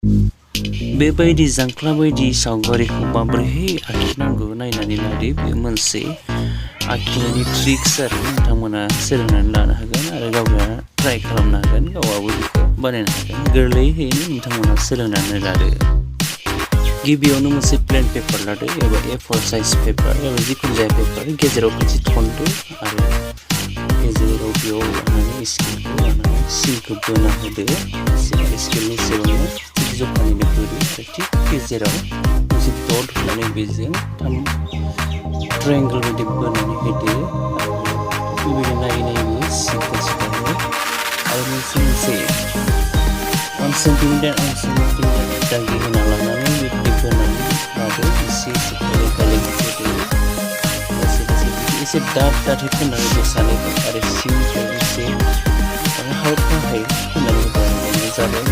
बेबायदि जांख्ला बायदि सावगारिखौ माबोरैहाय आखिनांगौ नायनानै लादो। बे मोनसे आखिनायनि ट्रिक्स आरो नोंथांमोना सोलोंनानै लानो हागोन आरो गावहा ट्राइ खालामनो हागोन, गावआबो बेखौ बानायनो हागोन। गोरलैयैनो नोंथांमोना सोलोंनानै लादो। गिबियावनो मोनसे प्लेन पेपार लादो एबा A4 साइज पेपार एबा जिखुनु जाया पेपार, गेजेराव मोनसे थनदो आरो गेजेराव बेयाव लानानै स्केलखौ लानानै सिनखौ बोना होदो। स्केलनि सायावनो थिक जखानिनो बोदो आरो थिक गेजेराव मोनसे डट होनानै बेजों ट्रायंगल बायदि बोनानै होदो आरो बेबायदि नायै नायै सिनखौ सुखांदो आरो मोनसे 1 सेन्टिमिटार दागि होना लानानै बेबायदि बोनानै लादो। एसे गालेब होदो, एसे दाट होनानै दसानैखौ आरो सिंनिफ्राय एसे हालखाहाय होनानै होदो। जाबाय